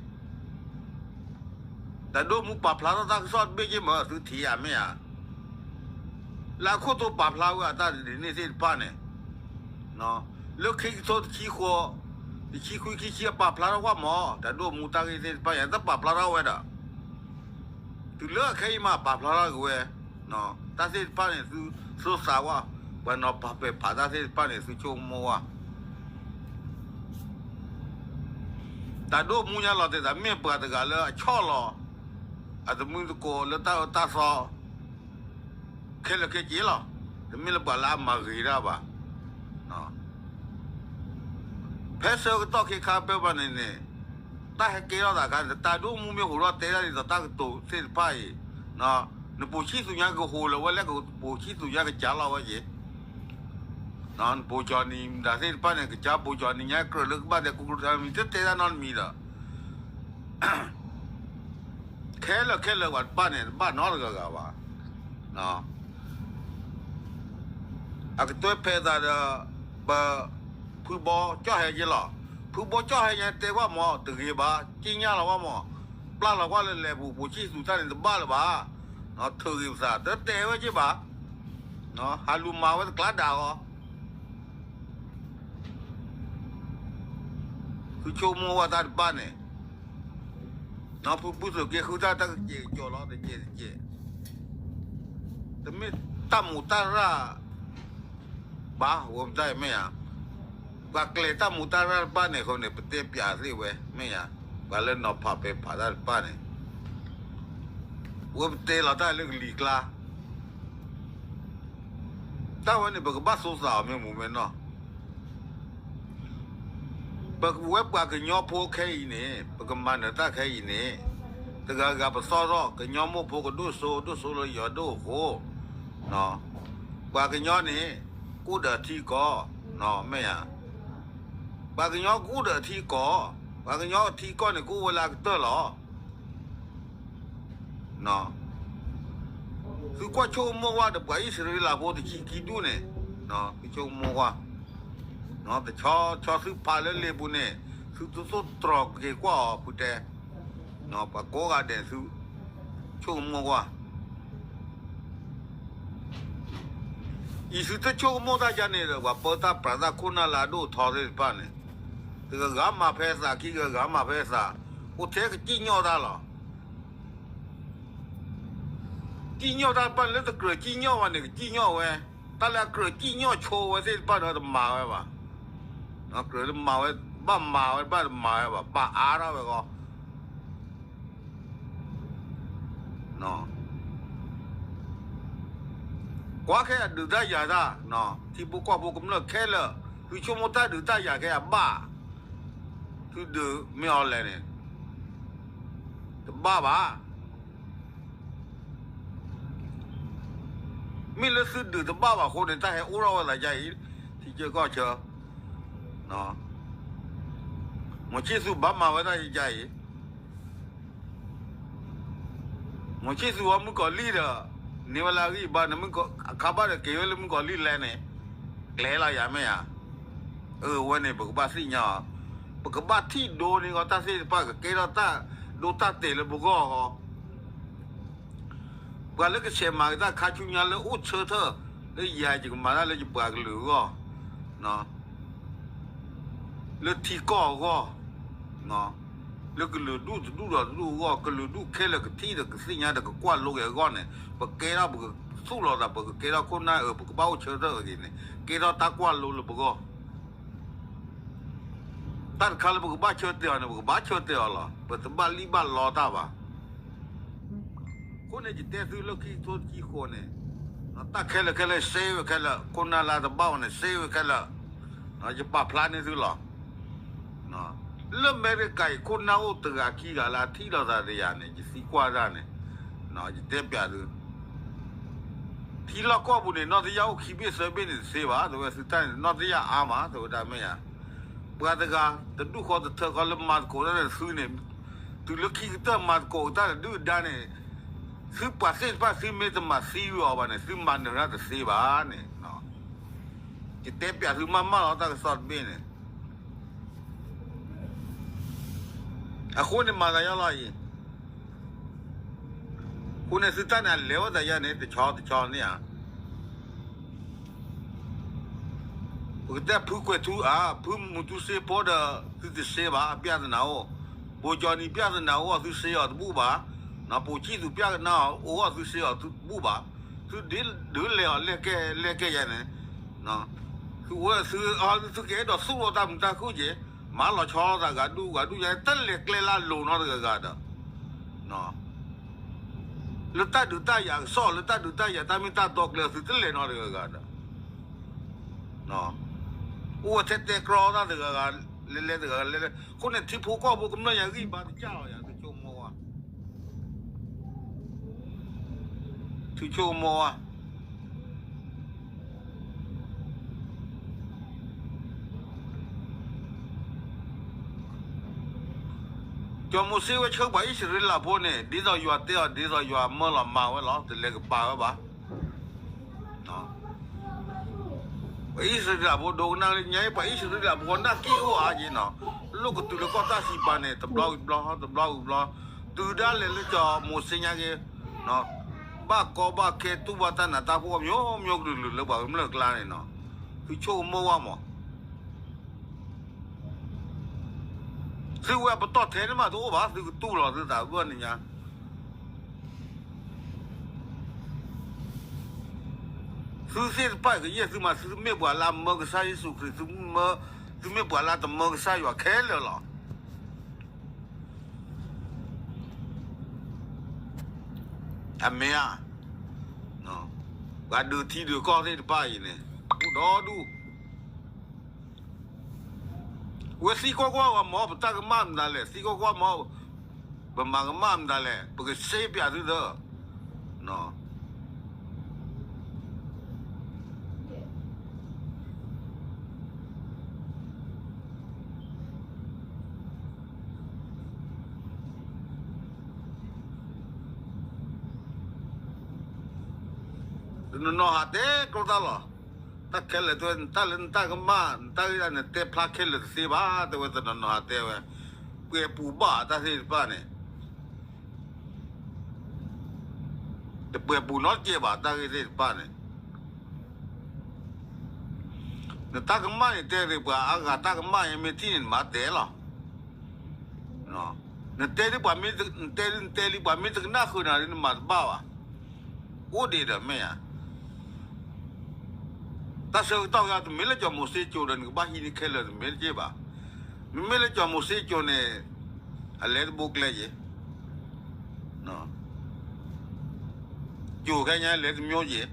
တၢ်ဒိၣ်မူပာ်ဖျါထီၣ်တၢ်ကစီၣ်တဘ့ၣ်က့မ့ၢ်သုထံၣ်ဧါမ့ၢ်ဧါ, လၢအခိၣ်သိပာ်ဖျါဝဲအတၢ်ဒ်န့ၣ်သ့ၣ်တဖၣ်န့ၣ်, လၢခံကထိတဆံဃိး, တဆံခွံခံဆံအပာ်ဖျါထီၣ်ကွၢ်မး တၢ်ဒိၣ်မူတၢ်ဂ့ၢ်သ့ၣ်တဖၣ်န့ၣ် တၢ်ပာ်ဖျါထီၣ်ဝဲဒီး တုၤလၢအခဲအံၤမးပာ်ဖျါထီၣ်က့ၤဝဲ, တၢ်သ့ၣ်တဖၣ်န့ၣ်သုသိသးဝဲ, ပှၤနီၤဖးပဲာ်ဖးတၢ်သ့ၣ်တဖၣ်န့ၣ် သုဆိကမိၣ်ဝဲ တၢ်ဒိၣ်မူညါလီၤတဲာ်သး မ့ၢ်ပှၤတဂၤလၢအဆီၣ်လီၤ အတမုၢ်တကိးလၢတၢ်အၢတၢ်သီ ခဲလၢာ်ခဲဆ့လီၤ. တမ့ၢ်လၢပှၤလၢအမၤဂ့ၤတၢ်ဘၣ်. ဖဲဆၢကတီၢ်ခဲခါဖဲဘၣ်န့ၣ်န့ၣ် တၢ်ဟဲကဲထီၣ်သးအခါန့ၣ် တၢ်ဒိၣ်မူမ့ၢ်ဟူးထီၣ်တဲဒၣ်ဒ်သိးတၢ်ကတိၤသ့ၣ်တဖၣ်အံၤ, နပိာ်ဆံၣ်သူညါကဟူးလၢၤဝဲလၢကပိာ်ဆံၣ်သူညါကစၢ်လီၤဝဲက့ၤ နပိာ်ကၠီနံၤမတၤသ့ၣ်တဖၣ်န့ၣ် ကစၢ်ပိာ်ကၠီနံၤညါကြၢးလၢကဘၣ်တဲကူကရၢမံၤ တတဲတၢ်နီတမံၤဒီး ခဲလၢာ်ခဲလၢာ်ပှၤတဖၣ်န့ၣ် တဘၣ်နီတဂၤဂၤဘၣ်. အကတွဲဖဲအသးဒီး ပ ဖုဘီကၠီၣ်ဟဲက့ၤလီၤ. ဖုဘီကၠီၣ်ဟဲညါတဲကွၢ်မး တဂ့ၤဘၣ် က့ညါလီၤကွၢ်မး, ပျၢ်လီၤကွၢ်လၢလဲၤပူၤ ပိာ်ဆံၣ်သူတၢ်န့ၣ်တဘၣ်လၢၤဘၣ်. ထုးဂ့ၤပသး တတဲဝဲက့ၤဘၣ်. ဟးလူၤမၤဝဲတကျါဒၣ်အီၤ သုဆိကမိၣ်ဝဲတၢ်တဖၣ်န့ၣ်, ဖုဘုသုးက့ဃုတၢ်တၢ်ကစဲးကစီၤလီၤတစဲးတစဲး, တမ့ၢ်တၢ်မူးတၢ်ရၢ်ဘၣ် ဝဲပတၢ်မ့ၢ်ဧါ, ပှၤကျဲၤတၢ်မူးတၢ်ရၢ်တဖၣ်န့ၣ်အဃိန့ၣ် ပတဲပၠးသ့ၣ်ဝဲမ့ၢ်ဧါ, ပှၤလၢနီၤဖးပဲာ်ဖးတၢ်တဖၣ်န့ၣ် ဝဲပတဲလီၤတၢ်လၢကလံၤကျါ တၢ်ဝဲန့ၣ် ပကဘၣ်သူသးအီၤမ့ၢ်မူမ့ၢ်နီၢ်, ပဝဲပှၤကညီဖိခဲအံၤန့ၣ် ပကမၤနၢၤတၢ်ခဲအံၤန့ၣ်, တဂၤဂၤပသီၣ်ထီၣ် ကညီမိၢ်ဖိကဒိၣ်စိ ဒိၣ်စိလၢယွၤဒိၣ်အဃိ, ပှၤကညီန့ၣ် ကအိၣ်ဒီးအထံအကီၢ်, မ့ၢ်ဧါ, ပှၤကညီကအိၣ်ဒီးအထံအကီၢ်, ပှၤကညီအထံအကီၢ်န့ၣ် ကအိၣ်ဝဲလၢအကတၢၢ်လီၤ. သုကွၢ်ဆိကမိၣ်ဝဲဒီးပှၤအံၣ်စရ့လးဖိတဆံခံဒူၣ်န့ၣ်, သုဆိကမိၣ်ဝဲ, တဆီဆီသုဖးလၢလ့ပူၤန့ၣ်, သုတသိၣ်တြီၤက့ၤကွၢ်အီၤဖုတဲ, ပှၤကိးဂၤဒဲးသုဆိကမိၣ်ဝဲ အံၤသုတဆိကမိၣ်တၢ်ယါန့ၣ်ဒီး ပှၤပၢတၢ်ပြးတၢ်ခိၣ်နၢ်လၢအဒိၣ်အထီသ့ၣ်တဖၣ်န့ၣ်, တဂၤဂၤမၤဖဲအသး ခံဂၤဂၤမၤဖဲအသး, အိၣ်ထဲကစံၣ်ညီၣ်တၢ်လီၤ. စံၣ်ညီၣ်တၢ်တဖၣ်န့ၣ် လၢတကြၢးစံၣ်ညီၣ်ဘၣ်န့ၣ် ကစံၣ်ညီၣ်ဝဲ, တၢ်လၢအကြၢးစံၣ်ညီၣ်ဆိဝဲသ့ၣ်တဖၣ်ဒီးတမၤဝဲဘၣ်. ကြၢးတမၤဝဲ, ဘၣ်မၤဝဲဘၣ်တမၤဝဲဘၣ် ပာ်အါထီၣ်ဝဲဃီ ကွၢ်ခဲအဒုးတၢ်ယၤတၢ်, ထံဖိကီၢ်ဖိကမျၢၢ်ခဲလၢာ်, သုဆိကမိၣ်တၢ်ဒုးတၢ်ယၤခဲအဘၣ်, သုဒုးမ့ၢ်အီၤလဲၣ်န့ၣ်, တဘၣ်ဘၣ်. မ့ၢ်လၢသုဒုးတဘၣ်ဘၣ်အဃိန့ၣ် တၢ်ဟဲအိၣ်ထီၣ်ဝဲသးယါအံၤ, ထံဆၢကီၢ်ဆၢ, မီၤဆံၣ်သူးဘၣ်မၤဝဲဒၣ်ယါအံၤ မီၤဆံၣ်သူးဝဲမုၣ်ကီၤလံၢ်ဒီး, န့ၢ်ဝဲလၢအဂံၢ်ဘါန့ၣ် အခါဘၣ်ဒီးက့ၤဝဲလၢမုၣ်ကီၤလံၢ်လဲၣ်န့ၣ်, ကျဲၤလီၤယၤမ့ၢ်ဧါ. အဝဲန့ၣ် ပကဘၣ်သ့ၣ်ညါအီၤ, ပကဘၣ်ထံၣ်ဒိန့ၢ်ဂီၢ်တၢ်သ့ၣ်တဖၣ် ကကဲထီၣ်တၢ်ဒိတၢ်တဲာ်လၢပဂီၢ်အဂီၢ် ပှၤလၢကဆဲးမၤက့ၤတၢ်ခါဆူညါလၢအိၣ်ဆၢထၢၣ်, လၢယၤယကမၤတၢ်လၢယပှၤကလုာ်အဂီၢ်, လၢထံကီၢ်အဂီၢ်, လၢကလုာ်ဒူၣ်တဒူၣ်ဒီးတဒူၣ်အဂီၢ်, ကလုာ်ဒူၣ်ခဲလၢာ်ကထံၣ်ဒီးကသ့ၣ်ညါဒီးကကွၢ်လိက့ၤအဂီၢ်န့ၣ်, ပကဲထီၣ်ပကသူၣ်လီၤသး ပကကဲထီၣ်ခိၣ်နၢ်အၢ ပကဘၣ်အိၣ်ဆၢထၢၣ်အဂ့ၢ်န့ၣ် ကဲထီၣ်တၢ်ကွၢ်လိလၢပဂီၢ် တၢ်တခါလၢပကဘၣ်ဆၢတဲာ်အီၤန့ၣ် ပကဘၣ်ဆၢတဲာ်အီၤလီၤ. ပတဘၣ်လံၣ်ဘၣ်လီတၢ်ဘၣ်. အဃိန့ၣ် ယတဲသုလၢခံကထိတဆံဃိးန့ၣ်, တၢ်ခဲလၢာ်ခဲလၢာ်စ့ဝဲခဲလၢာ်, ခိၣ်နၢ်လၢတဘၣ်အီၤန့ၣ် စ့ဝဲခဲလၢာ်, ယပာ်ဖျါန့ၢ်သုလီၤ. လၢအမဲရကၤအံၤ ခိၣ်နၢ်အိၣ်တဂၤခံဂၤလၢအထံၣ်လိာ်သးဒီးယၤန့ၣ် ယသံကွၢ်တၢ်န့ၣ်, ယတဲပျးသု, ထံလီၢ်ကီၢ်ပူၤန့ၣ် နီၢ်တယၢ်အိၣ်ခံဘ့ၣ်သၢဘ့ၣ်န့ၣ်တသ့ဘၣ်, တဲဝဲသုတၢ်န့ၣ် နီၢ်တယၢ်အါမး တဲဝဲဒၣ်မ့ၢ်ဧါ. ပှၤတဂၤတဒူၣ်ဃီတထၢဃီလၢမၤသကိးတၢ်န့ၣ် သုန့ၣ်, တုၤလၢခံကတၢၢ်မၤသကိးတၢ်န့ၣ် ဒုၣ်ဒါန့ၣ် သုပှၤသ့ၣ်တဖၣ်သုမ့ၢ်တမၤသံဝံၤအီၤဘၣ်န့ၣ် သုမၤနၢၤတၢ်တသ့ဘၣ်န့ၣ်, ယတဲပျးသုမးမးလီၤ တၢ်ကစီၣ်တဘ့ၣ်န့ၣ်. အဃိန့ၣ်မၤသးယါလီၤအံၤ, အဃိန့ၣ်သုတၢ်န့ၣ် အလဲၤဝဲသးယါန့ၣ် တဆီတဆီန့ၣ်ဧါ. ပကတဲဖုကွဲးထူအါ, ဖုမူတူစ့ဖိဒီး သုတစ့ဘၣ် ပြဿနာအိၣ်, ပိကီၤနံၤပြဿနာအိၣ် သုစ့အီၤတဘူၣ်ဘၣ်, ပိာ်ကံၣ်သူပြဿနာအိၣ် သုစ့အီၤတဘူၣ်ဘၣ်, သုဒုးလဲၤအီၤလဲၣ်ကဲလဲၣ်ကဲယါန့ၣ်, သုအိၣ်သု, သုကအဲၣ်ဒိးသူၣ်လီၤတၢ်မုာ်တၢ်ခုၣ်က့ၤ, မၤလီၤဆီလိာ်သးဂၤဒူၣ်ဂၤဒူၣ်ယါ တလဲၤကျဲလၢအလိၤနီတဂၤဂၤဒီး လၢတၢ်ဒုးတၢ်ယၤကစီၣ် လၢတၢ်ဒုးတၢ်ယၤတၢ်မ့ၢ်တၢ်တီကျဲ သုတလဲၤနီတဂၤဂၤဒီး, အိၣ်ဝဲထဲတဲကြီတၢ်တဂၤဂၤ, လဲၤလဲၤတဂၤဂၤလဲၤလဲၤ အဃိန့ၣ် ထံဖိကီၢ်ဖိကမျၢၢ်ယၤဂံၢ်ဘါတကၢ်လီၤယၤ သုဆိကမိၣ်ဝဲ, သုဆိကမိၣ်ဝဲ ကၠီၤမိၤၡ့ဝဲဆှၢပှၤအံၣ်စရ့လးဖိန့ၣ် ဒ်သိးယွၤတဲအီၤ ဒ်သိးယွၤမၢလီၤမၤဝဲလီၤ တလဲၤကပၤဝဲဘၣ်. ပှၤအံၣ်စရ့လးဖိဒိကနၣ်လၢညါအံၤ ပှၤအံၣ်စရ့လးဖိနၢ်က့ၣ်အိၣ်အါက့နီၤ, လိၣ်ကတုၤလၢကီၢ်တၢ်စံးပာ်န့ၣ် တဘျီဝံၤဘျီ တဘျီဝံၤဘျီ, တုၤဒၣ်လဲာ်လၢကၠီၤမိၤၡ့ညါက့ၤ ဘၣ်ကီဘၣ်ခဲတူၢ်ဘၣ်တၢ်နးတၢ်ဖှီၣ် မျိုးမျိုးကလုာ်လုာ်လၢပှၤကမျၢၢ်ကျါန့ၣ်နီၤ, သုဆိကမိၣ်ဝဲမး သုဝဲပတီၢ်ထဲန့ၣ်မးတအိၣ်ဘၣ် သုကတူၢ်လီၤသုသးဘၣ်န့ၣ်ညါ, သုသ့ၣ်တဖၣ်ကယဲၢ်သုမး သုမ့ၢ်ပှၤလၢအမၢကစၢ်ယ့ၣ်ၡူးခရံာ် သုမၢ, သုမ့ၢ်ပှၤလၢတမၢကစၢ်ယွၤခဲလၢာ်လီၤ. အမ့ၢ်ဧါ, ပှၤဒုးထံဒုးကီၢ်သ့ၣ်တဖၣ်အံၤန့ၣ် အိၣ်ဒီဒူၣ် ဝဲသံကွၢ်ကွၢ်ဝဲမၢ ပတၢ်ကမၣ်မတၤလဲၣ် သံကွၢ်ကွၢ်မၢ, ပမၤကမၣ်မတၤလဲၣ် ပကစ့ပျးသုသၢ တနီၤနီၤဟးတဲကျိတၢ်လီၤ. တၢ်ခဲလၢာ်တဲဝဲ နတၢ်လၢနတၢ်ကမၣ် နတၢ်ဂ့ၢ်ဒၣ်န့ၣ် တဲဖျါခဲလၢာ်တသ့ဘၣ် တဲဝဲတနီၤနီၤဟးတဲဝဲ, ပှဲၤပူၤဘၣ်တၢ်သ့ၣ်တဖၣ်န့ၣ် တပှဲၤပူၤနီတကဲဘၣ် တၢ်ဂ့ၢ်သ့ၣ်တဖၣ်န့ၣ် နတၢ်ကမၣ်န့ၣ် တဲရ့ၣ်ပှၤအါဂၤတၢ်ကမၣ် ယမ့ၢ်ထံၣ်န့ၣ် နမၤတဲလီၤ. နတဲဒ်ပှၤမ့ၢ်, နတဲဒ်နတဲလံ ပှၤမ့ၢ်တကနၣ်ဃုာ်နၤဒ်နမၤတဘၣ်ဘၣ်. အိၣ်ဒံးဒီးမ့ၢ်ဧါ. တၢ်ဆၢကတီၢ်ဂ့ၤ တမ့ၢ်လၢကၠီၤမိၤၡ့ကၠိဒီး နကဘၣ်ဟံးန့ၢ်ခဲလၢာ်တမ့ၢ်တက့ၢ်ဘၣ်. မ့မ့ၢ်လၢကၠီၤမိၤၡ့ကၠိန့ၣ် အလဲၤတဘိကျဲယဲၢ် ကၠိၤခဲညါလဲၤတမျိုးယဲၢ်,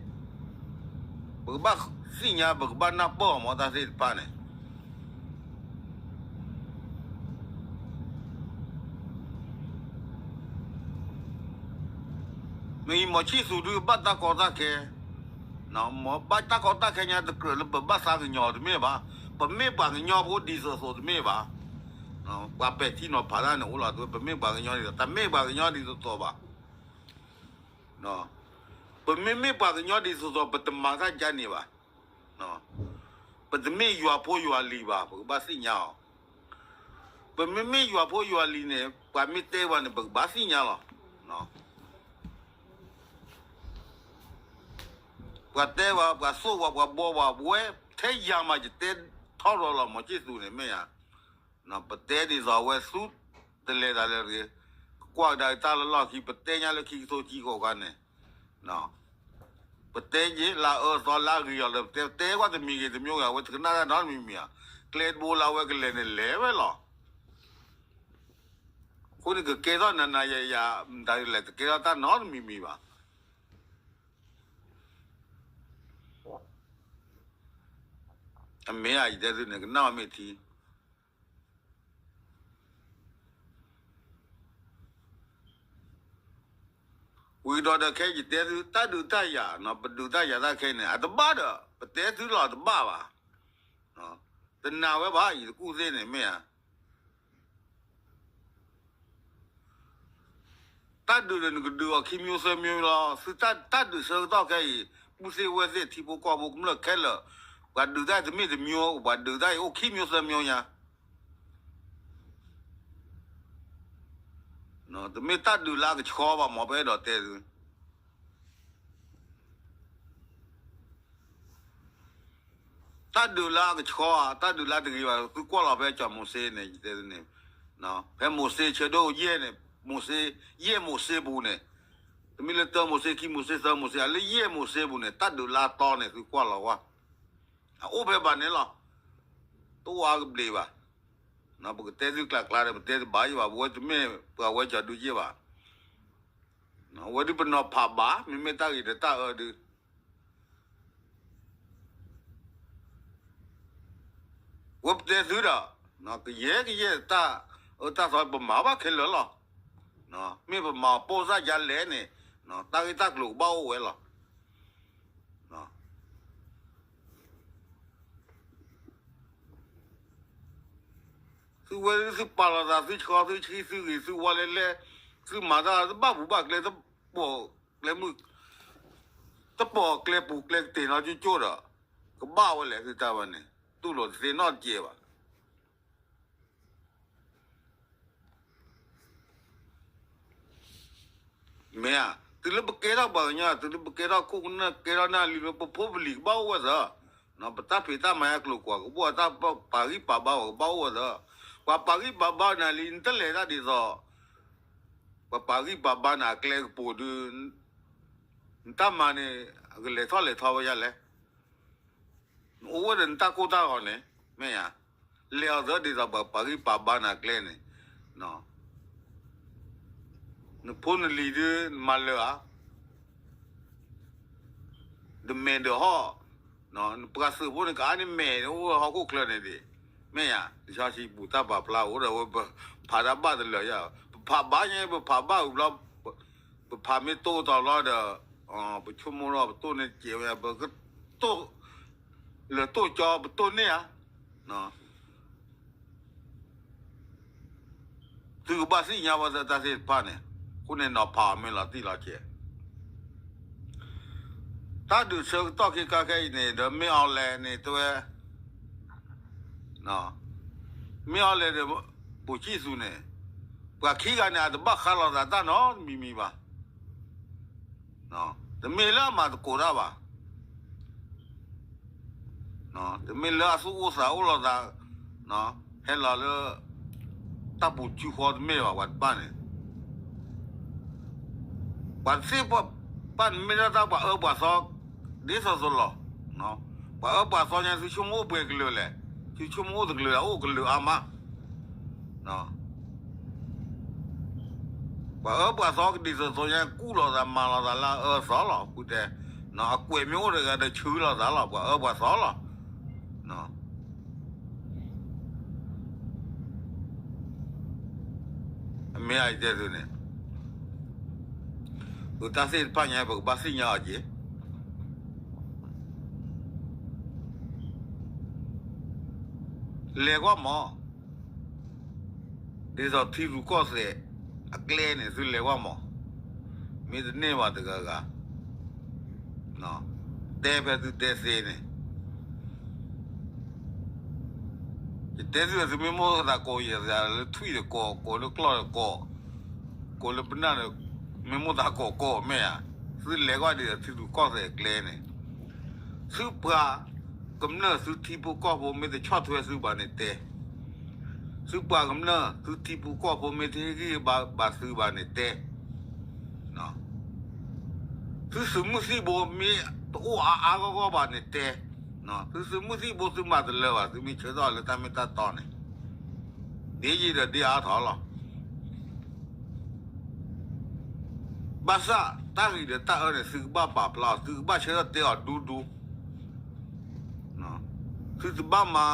ပကဘၣ်သ့ၣ်ညါ ပကဘၣ်နၢ်ပၢၢ်အီၤမ့ၢ်တၢ်သ့ၣ်တဖၣ်န့ၣ် မ့ၢ်အံၤ မီၤဆံၣ်သူးဒုးဘၣ်တၢ်ကီတၢ်ခဲ, ဘၣ်တၢ်ကီတၢ်ခဲညါ တကြၢးလၢပဘၣ်သးကညီၤတမ့ၢ်ဘၣ်, ပမ့ၢ်ပှၤကညီဖိဒ်သိးသိးတမ့ၢ်ဘၣ်, ပှၤပဲာ်ထံနီၤဖးတၢ်န့ၣ်အိၣ်လီၤ, ပမ့ၢ်ပှၤကညီဒ်သိး တမ့ၢ်ပှၤကညီဒ်သိးသိးဘၣ်. ပမ့မ့ၢ်ပှၤကညီဒ်သိးသိး ပတမၤတၢ်ကါန့ၣ်ဘၣ်. ပတမ့ၢ်ယွၤဖိယွၤလံၤဘၣ်, ပကဘၣ်သ့ၣ်ညါအီၤ. ပမ့မ့ၢ်ယွၤဖိယွၤလံၤန့ၣ် ပှၤမ့ၢ်တဲဘၣ်န့ၣ် ပကဘၣ်သ့ၣ်ညါလီၤ. ပှၤတဲဘၣ် ပှၤသိၣ်ဘၣ် ပှၤဘှီဘၣ် ပဝဲထဲယၤမး ယတဲထီရီၤလီၤ မီၤဆံၣ်သူးန့ၣ် မ့ၢ်ဧါ. ပတဲဒ်သိးအဝဲသူတလဲၤတၢ်လၢတဂ့ၤ, ကကွၢ်ကဒါက့ၤတၢ်လၢလီၢ်ခံ ပတဲညါလၢခံကထိခံကီးခါန့ၣ် ပတဲယ့ၢ်လၢအအၢသီလၢအဂ့ၤအီၤလၢ ပတဲတဲကွၢ်တမံၤဂ့ၤတမျိုးဂ့ၤ အဝဲတကနၣ်တၢ်နီတမံၤမံၤဧါ. ကျဲတဘိလၢအဝဲကလဲၤန့ၣ်လဲၤဝဲလီၤ. အဃိန့ၣ် ကကဲထီၣ်နၤနၤယၤယၤ မတၤလဲၣ်တကဲထီၣ်တၢ်နီတမံၤမံၤဘၣ်. အမ့ၢ်ဧါ ယတဲသုန့ၣ် ကနၣ်အီၤမ့ၢ်ထံ. ဝံၤဒီးဒီးခဲအံၤယတဲသု တၢ်ဒုးတၢ်ယၤ ပဒုးတၢ်ယၤတၢ်ခဲအံၤန့ၣ် အတဘၣ်ဒီး ပတဲသုလီၤတဘၣ်ဘၣ်. တနာ်ဝဲဘၣ် ယတကူၣ်သ့ၣ်န့ၣ်မ့ၢ်ဧါ. တၢ်ဒုးဒီးနကဒုးအီၤခံမျိုးသၢမျိုးလီၤ. သုတၢ်ဒုးဆၢကတီၢ်ခဲအံၤ ပုၢ်သ့ၣ်ဝဲၢ်သ့ၣ် ထံဖိကီၢ်ဖိကမျၢၢ်ခဲလၢာ် ပှၤဒုးတၢ်တမ့ၢ်တမျိုး ပှၤဒုးတၢ်အံၤအိၣ်ခံမျိုးသၢမျိုးညါ တမ့ၢ်တၢ်ဒုးလၢအကဆှီဘၣ် မ်ပအဲၣ်ဒိးတဲသု တၢ်ဒုးလၢအကဆှီဧါ တၢ်ဒုးလၢတဂ့ၤဘၣ် သုကွၢ်လီၤဖဲကၠီၤမိၤၡ့န့ၣ် ယတဲသုန့ၣ် ဖဲမိၤၡ့ဆၢဒိၣ်ယဲၢ်န့ၣ် မိၤၡ့ ယဲၢ်မိၤၡ့ပူၤန့ၣ် တမ့ၢ်လၢတၢမိၤၡ့ ခံမိၤၡ့ သၢမိၤၡ့ အလၢယဲၢ်မိၤၡ့ပူၤန့ၣ် တၢ်ဒုးလၢအတီန့ၣ် သုကွၢ်လီၤဝဲ အအိၣ်ဖဲဘၣ်န့ၣ်လီၤ. တအိၣ်အါကဘျံးဘၣ်. ပကတဲသုကျါကျါဒီး ပတဲတဘၣ်ယံၤဘၣ် ပဝဲတမ့ၢ်ပှၤဝဲကၠီၤဒုယဲၢ်ဘၣ်. ဝဲဒုးပနီၤဖးဘၣ် မ့မ့ၢ်တၢ်ဂ့ၤဒီးတၢ်အၢဒုး ဝဲပတဲသုဒီး ကယဲၢ်ကယဲၢ်တၢ်အၢတၢ်သီ ပမၤဘၣ်ခဲလၢာ်လီၤ. မ့ၢ်ပမၤပိၢ်စၢ်ယါလဲၣ်န့ၣ် တၢ်ဂ့ၢ်တၢ်ကျိၤကဘၣ်အိၣ်ဝဲလီၤ. သုဝဲသုပာ်လီၤသး သုဆှီသုဆှံ သုဂ့ၤသုဝါလဲၣ်လဲၣ် သုမၤတၢ်တဘၣ်ပူၤဘၣ်ကျဲ တပိာ်ကျဲမုၢ် တပိာ်ကျဲပူၤကျဲကတ့ၢ်နီကၠိကၠိဒီး ကဘၣ်ဝဲလဲၣ်သုတၢ်ဝဲန့ၣ် တူၢ်လိာ်တသ့နီတကဲးဘၣ်. မ့ၢ်ဧါ, တုၤလၢပကဲထီၣ်ပှၤကညီ တုၤလၢပကဲထီၣ်ခိၣ်ကနၢၢ် ကဲထီၣ်နၢ်လံၤလၢ ပဖိပလံၤကဘၣ်အိၣ်ဝဲသၢ, ပတၢ်ဖံးတၢ်မၤအကျိၤကွာ် ကဘၣ်တၢ်ပာ်ဂံၢ်ပာ်ဘါဝဲ ကဘၣ်အိၣ်ဝဲသၢ, ပှၤပာ်ဂံၢ်ပာ်ဘါနၤလံ နတလဲၤတၢ်ဒ်သိး ပှၤပာ်ဂံၢ်ပာ်ဘါနၤအကျဲကပူၤဒုး နတၢ်မၤန့ၣ် ကလဲၤထီၣ်လဲၤထီဝဲဒ်လဲၣ် နအိၣ်ဝဲဒီးနတၢ်ကိၢ်တၢ်ဂီၤန့ၣ် မ့ၢ်ဧါ, လဲၤအီၤသၢဒ်သိးပှၤပာ်ဂံၢ်ပာ်ဘါနၤကျဲန့ၣ်, နဖိနလံၤဒုးနမၤလၢာ်ဧါ, ဒီးမဲာ်ဒီးဟီၣ်, နပှၤသုးဖိန့ၣ် ကအါန့ၢ်မဲာ်န့ၣ် အိၣ်ဝဲဟီၣ်ခိၣ်ချၢန့ၣ်ဒံး, မ့ၢ်ဧါ, လံာ်စီဆှံပူၤတၢ်ပာ်ဖျါအိၣ်ဒီးဝဲ ပဖးတၢ်ဘၣ်တလၢာ်ယါ, ပဖးဘါညါ ပဖးဘၣ်ဝံၤဘျီ ပဖးမ့ၢ်တိၢ်တီၤလီၤဒီး ပဆိကမိၣ်ထီၣ်ပတိၢ်န့ၢ်စဲးဝဲ ပကတိၢ် လၢတိၢ်ကၠီပတိၢ်န့ၢ်ဧါ, သုကဘၣ်သ့ၣ်ညါဝဲသၢတၢ်သ့ၣ်တဖၣ်န့ၣ်, အဃိန့ၣ်နီၤဖးအီၤမ့ၢ်လီၤတံၢ်လီၤဆဲး, တၢ်ဒုးဆၢကတီၢ်ခဲခါခဲအံၤန့ၣ် ဒီးမ့ၢ်အီၤလဲၣ်န့ၣ်တဲဝဲ မ့ၢ်အီၤလဲၣ်ဒီး ပိာ်ကံၣ်သူန့ၣ်, ပှၤခံဂၤန့ၣ် အတဘၣ်ဃးလိာ်သးတၢ်နီတမံၤမံၤဘၣ်. တမ့ၢ်လၢအမၤသကိးတၢ်ဘၣ်. တမ့ၢ်လၢအသူၣ်အိၣ်သးအိၣ်လိာ်သး, ဟဲလီၤလၢ တၢ်ပူၤစုဃီတမ့ၢ်ဘၣ် ပှၤတဖၣ်န့ၣ် ပှၤသ့ၣ်ပှၢ်န့ၣ်မ့ၢ်ဒၣ်တၢ်ပှၤအၢပှၤသီ ဒ်သိးသိးလီၤ. ပှၤအၢပှၤသီညါ သုဆိကမိၣ်အိၣ်ပှဲၤကလုာ်လဲၣ်, သုဆိကမိၣ်အိၣ်တကလုာ်လဲၣ်, အိၣ်ကလုာ်အါမး. ပှၤအၢပှၤသီကဒ်သိးသိးညါ ကူၣ်လိာ်သးမၤလိာ်သးလၢအအၢအသီလီၤ. ဃုတဲ, အကွဲးမ့ၢ်အိၣ်တဂၤဒီးဆှၢလိာ်သးလီၤ, ပှၤအၢပှၤသီလီၤ. အမ့ၢ်အတဲသုန့ၣ်, ပတၢ်သ့ၣ်တဖၣ်ညါ ပကဘၣ်သ့ၣ်ညါအီၤက့ၤ လဲၤကွၢ်မး, ဒ်သိးထံရူၢ်ကီၢ်သဲးအကျဲန့ၣ် သုလဲၤကွၢ်မး, မ့ၢ်တန့ၢ်ဘၣ်တဂၤဂၤ, တဲဖဲသုတဲသ့န့ၣ်, ယတဲသု သုမ့ၢ်မိၣ်သးကိးယဲၢ်သးလၢထွံၣ်ဒီးကိး, ကိးလၢကျီၢ်ဒီးကိး, ကိးလၢပနၢ်ဒီး, မ့ၢ်မိၣ်သးကိးကိးမ့ၢ်ဧါ, သုလဲၤကွၢ်ဒ်သိးထံရူၢ်ကီၢ်သဲးအကျဲန့ၣ် သုပှၤကမျၢၢ်သုထံဖိကီၢ်ဖိမ့ၢ်တဆီၣ်ထွဲသုဘၣ်န့ၣ်တဲ, သုပှၤကမျၢၢ်သုထံဖိကီၢ်ဖိမ့ၢ်တဟ့ၣ်ဂံၢ်ဘါဘၣ်သုဘၣ်န့ၣ်တဲ, သုသုးမုၢ်သံၣ်ဘိမ့ၢ်တအိၣ်အါအါဂီၢ်ဂီၢ်ဘၣ်န့ၣ်တဲ, သုသုးမုၢ်သံၣ်ဘိသုမၤတလၢဘၣ် သုမ့ၢ်ဆၢထၢၣ်လၢတၢ်မ့ၢ်တၢ်တီန့ၣ်, ဒ်ယံၤဒီးဒ်အါထီၣ်လီၤ. ဘၣ်ဆၣ်တၢ်ဂ့ၤဒီးတၢ်အၢန့ၣ် သုကဘၣ်ပာ်ဖျါအီၤ သုကဘၣ်ဆၢထၢၣ်တဲအီၤဒူဒူ, သုတဘၣ်မၤ,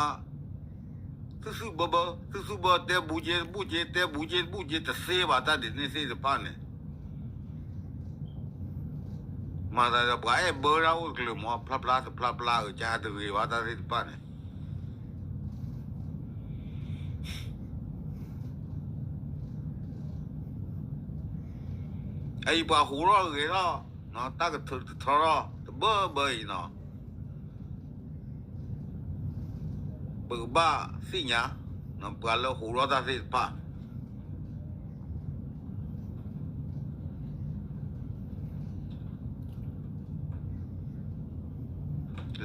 သုသုဘၢဘၢ သုသုဘၢတဲဘူးက့တဘူးက့ တဲဘူးက့တဘူးက့တသ့ဘၣ် တၢ်ဒ်န့ၣ်သ့ၣ်တဖၣ်န့ၣ် မၤသးဒီးပှၤအဲၣ်ဘၢတၢ်အိၣ်တကလုာ်မး ဖျါဖျါတဖျါဖျါဧၢ ကါတဂ့ၤဘၣ်တၢ်သ့ၣ်တဖၣ်န့ၣ် အအံၤပှၤဟူးထီၣ်ဂဲၤထီၣ် တၢ်ကထုးတထီထီၣ်တဘၢဘၢအံၤနီၤ ပကဘၣ်သ့ၣ်ညါ ပှၤလၢဟူးထီၣ်တၢ်သ့ၣ်တဖၣ်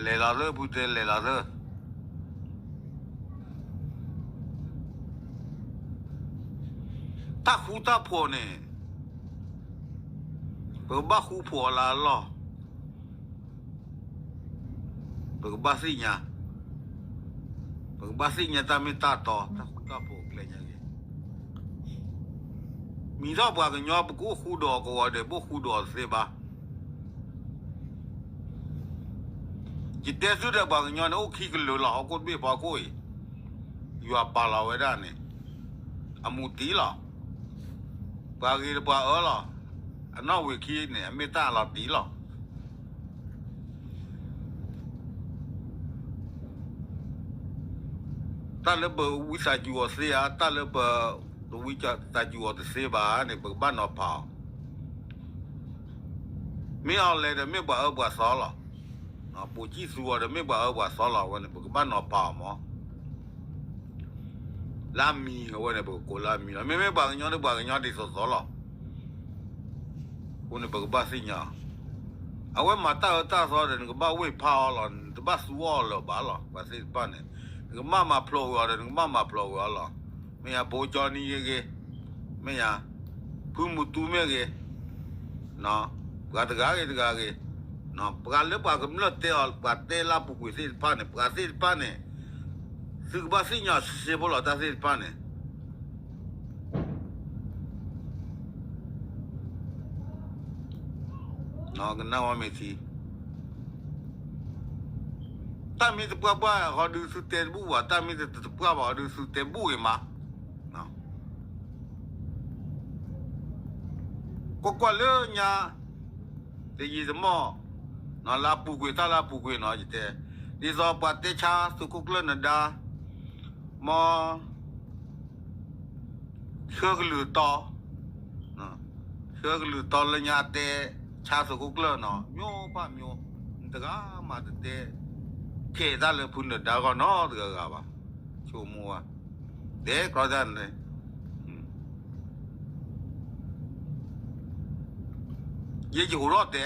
လဲၤလီၤသၢဖုတဲလဲၤလီၤသၢ တၢ်ဃူတၢ်ဖိးန့ၣ် ပကဘၣ်ဃူဖိးအီၤလၢအလီၢ် ပကဘၣ်သ့ၣ်ညါ ပကဘၣ်သ့ၣ်ညါတၢ်မ့ၢ်တၢ်တီ တၢ်ဃူတၢ်ဖိးကျဲညါက့ၤ မံၤထီၣ်ပှၤကညီ ပကအိၣ်ဃူဒီးအီၤကဝီၤဒီး ပအိၣ်ဃူဒီးအီၤတသ့ဘၣ် ယတဲသုဒီးပှၤကညီန့ၣ် အိၣ်ခံကလုာ်လီၤ ဟီၣ်ခိၣ်တဘ့ၣ်ဖီခိၣ်အံၤ ယွၤပာ်လီၤဝဲဒၣ်န့ၣ် အမူတံၢ်လီၤ ပှၤဂ့ၤဒီးပှၤအၢလီၤ အနီၣ်ဝံာ်ခံန့ၣ် အမ့ၢ်တၢ်လီၤတံၢ်လီၤ တၢ်လၢပဝံသးစူၤအီၤသ့ဧါ တၢ်လၢပတဝံသးစူၤအီၤတသ့ဘၣ်န့ၣ် ပကဘၣ်နီၤဖးအီၤ မ့ၢ်အီၤလဲၤဒီးမ့ၢ်ပှၤအၢပှၤသီလီၤ ပိာ်ကံၣ်သူအီၤဒီးမ့ၢ်ပှၤအၢပှၤသီလီၤ အဝဲန့ၣ် ပကဘၣ်နီၤဖးအီၤမး လၢအမံၤ အဝဲန့ၣ် ပကကိးလၢအမံၤလီၤ မ့မ့ၢ်ပှၤကညီန့ၣ် ပှၤကညီဒ်သိးသိးလီၤ အဃိန့ၣ် ပကဘၣ်သ့ၣ်ညါ အဝဲမၤတၢ်အၢတၢ်သီဒီး နကဘၣ်ဝ့ၢ်ဖးအီၤလီၤ နတဘၣ်သူအီၤလၢၤဘၣ်လီၤ ပှၤသ့ၣ်တဖၣ်န့ၣ် နကဘၣ်မၤဖျိးဝဲအီၤဒီး နကဘၣ်မၤဖျိးဝဲအီၤလီၤ မ့ၢ်ယၤ ဘိကၠီနံဂ့ၤဂ့ၤ မ့ၢ်ယၤ ဖုမူတူမ့ၢ်ဂ့ၤ ပှၤတဂၤဂ့ၤတဂၤဂ့ၤ ပှၤလၢပှၤကမျၢၢ်တဲအီၤ ပှၤတဲလၢအပူၤကွံာ်သ့ၣ်တဖၣ်န့ၣ် ပှၤသ့ၣ်တဖၣ်န့ၣ် သုကဘၣ်သ့ၣ်ညါစ့ဖိလီၤ တၢ်သ့ၣ်တဖၣ်န့ၣ် ကနၣ်ဝဲမ့ၢ်ထံ တၢ်မ့ၢ်တပှၢ်ပှၢ် ဟီဒုးသုတဲတဘူၣ်ဘၣ် တၢ်မ့ၢ်တတပှၢ်ဘၣ် ဟီဒုးသုတဲဘူၣ်ဂ့ၤမး ကွၢ်ကွၢ်လၢညါ တယံာ်တမီၢ် လၢအပူၤကွံာ် တၢ်လၢအပူၤကွံာ်နီၤ ယတဲ ဒ်သိးပှၤတဲဆါသုးခိၣ်ကျၢၢ်နဒါ မ် ဆှၢကလုၢ်တီ ဆှၢကလုၢ်တီလၢညါတဲ ဆါသုးခိၣ်ကျၢၢ်နီၤ မျိုးဘၣ်မျိုး တဂၤမးတတဲ ခဲတၢ်လၢဖုနဒါဂီၢ်နီတဂၤဂၤဘၣ် ဆိကမိၣ်ဝဲ တဲကြီတၢ်န့ၣ် ယဲယဟူးထီၣ်တဲ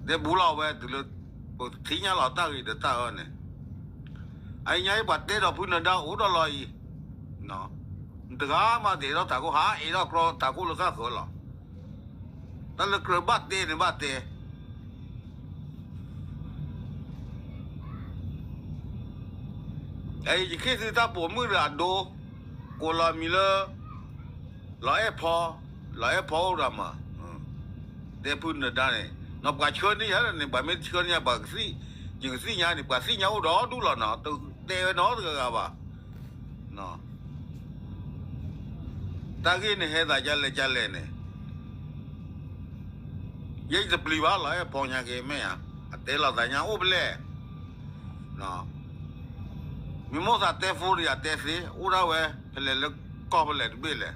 တဲဘူးလီၤဝဲတုၤလၢ ပထံၣ်ညါလီၤတၢ်ဂ့ၤဒီးတၢ်အၢန့ၣ် အအံၤညါအံၤပှၤတဲဒီးဖုနဒါအိၣ်ဒီးလီၤအံၤ တဂၤမးတအဲၣ်ဒိးတၢ်ခိၣ် ဟးအဲၣ်ဒိးကြီတၢ်ခိၣ်လၢဃၣ်ဃၢၤလီၤ တၢ်လၢကြၢးဘၣ်တဲန့ၣ်ဘၣ်တဲ အံၤယခ့သုတၢ်ပိာ်မုၣ်ဒီးအဒိ ကိးလီၤမံၤလၢ လီၤအဲၣ်ဖီ လီၤအဲၣ်ဖီအိၣ်ဒီးမး တဲဖုနဒါန့ၣ် နီၢ်ပှၤဆှၢန့ၢ်ယၤန့ၣ် ပှၤမ့ၢ်ဆှၢန့ၢ်ယၤ ပှၤကသ့ၣ် ယကသ့ၣ်ညါန့ၣ် ပှၤသ့ၣ်ညါအိၣ်ဒီးဒူၣ်လီၤနီၤ တတဲဝဲနီတဂၤဂၤဘၣ် တၢ်ဂ့ၢ်န့ၣ်ဟဲသးဒ်လဲၣ်ဒ်လဲၣ်န့ၣ် ယဲယတပျံၤဘၣ်လီၤ အဲၣ်ဖီညါက့ၤမ့ၢ်ဧါ, အတဲလီၤသးညါအိၣ်ဖဲလဲၣ်, မ့ၢ်မိၣ်သးတဲဖိဒီးယတဲသ့ အိၣ်ဒၣ်ဝဲဖဲလဲၣ်လၢကီၢ်ဖဲလဲၣ်တဘ့ၣ်လဲၣ်.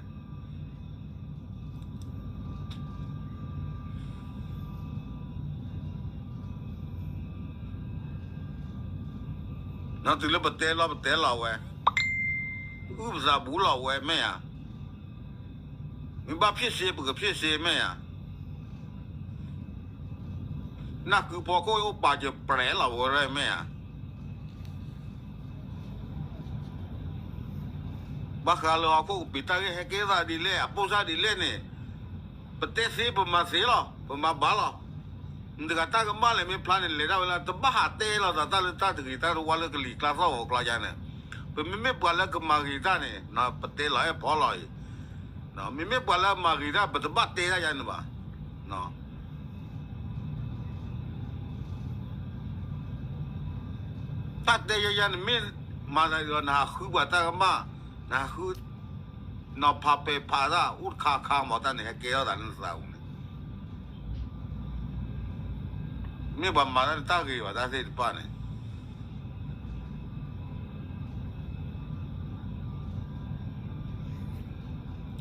နီၢ်တုၤလၢပတဲလီၤပတဲလီၤဝဲ, ပအုၣ်ပသးဘူးလီၤဝဲမ့ၢ်ဧါ, မ့ၢ်ဘၣ်ဖျ့ၣ်စ့ပကဖျ့ၣ်စ့မ့ၢ်ဧါ, နၢ်ကုပီခိၣ်အိၣ်ပာ်စၢၤပြဲးလီၤဝဲမ့ၢ်ဧါ. ဘၣ်ဃးလၢဟီၣ်ခိၣ်ကပံာ်တၢ်ဂ့ၢ်ဟဲကဲသးဒ်လဲၣ် အပိၢ်စၢ်ဒ်လဲၣ်န့ၣ်, ပတဲသ့ပမၤသ့လီၤ ပမၤဘၣ်လီၤ. မတၤတဂၤတၢ်ကမၣ်လဲၣ်မ့ၢ်ဖျါန့ၣ် လဲၤဒၣ်ဝဲလၢ တဘၣ်ဟးတဲလီၤသးတၢ်လၢတၢ်တဂ့ၤတၢ်တဝါလၢကလံၤကျါသီၣ်ဂီၤကျါယါန့ၣ်, ပမ့မ့ၢ်ပှၤလၢကမၤဂ့ၤတၢ်န့ၣ် ပတဲလီၤအဲၣ်ဖီလီၤအံၤ, မ့မ့ၢ်ပှၤလၢအမၤဂ့ၤတၢ် ပတဘၣ်တဲတၢ်ယါန့ၣ်ဘၣ်. တၢ်တဲယါယါန့ၣ်မ့ၢ်မၤသးဒ်သိး နဟးဃုပှၤတၢ်ကမၣ်, နဟးဃု နီၤဖးပဲာ်ဖးတၢ် အိၣ်တခါခါမး တၢ်န့ၣ်ဟဲကဲထီၣ်သးလၢနသးပူၤန့ၣ် မ့ၢ်ပှၤမၤတၢ်တၢ်ဂ့ၤဘၣ်တၢ်သ့ၣ်တဖၣ်န့ၣ်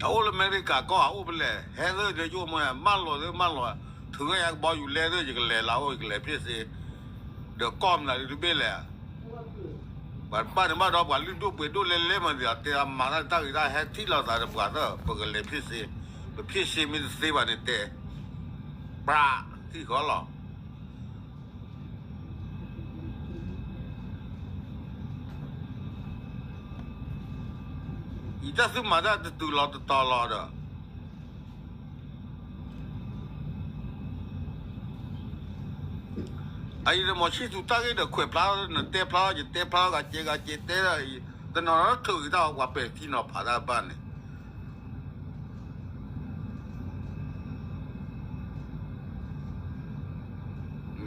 အအိၣ်လၢအမဲရကၤကီၢ် အအိၣ်ဖဲလဲၣ်, ဟဲသၢဒီးယအိၣ်မး မၢလီၤသ့မၢလီၤ, ထုးဝဲယၤကဘီယူၤလဲသ့ ယကလဲၤလၢအအိၣ် ယကလဲၤဖံးစ့, ဒီးကီၢ်မနုၤဒုတဘ့ၣ်လဲၣ်. ပှၤတဖၣ်န့ၣ်ဘၣ်ဒီး ပှၤလုၢ်ဒိၣ်ပှ့ၤဒိၣ်လဲလဲမး ဒ်တဲအမၤတၢ်တၢ်ဂ့ၤတၢ်ဟဲထံၣ်လိာ်သးဒီးပှၤသၢ ပကလဲၤဖံးစ့, ပဖံးစ့မ့ၢ်တသ့ဘၣ်န့ၣ်တဲ, ပြးထံၣ်ဃီလီၤ. အံၤတၢ်သုမၤတၢ်တတုၤလီၤတတီၤလီၤဒီး အအံၤတမီၤဆံၣ်သူတၢ်ဂ့ၢ်ဒီးခွဲးဖျါ နတဲဖျါ ယတဲဖျါ ဂၤစဲးဂၤစဲး တဲဒၣ်အံၤ တနီၤနီၤထုးက့ၤတၢ်အီၤ ပှၤပဲာ်ထံနီၤဖးတၢ်တဖၣ်န့ၣ်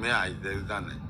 မ့ၢ်အံၤတဲတၢ်န့ၣ်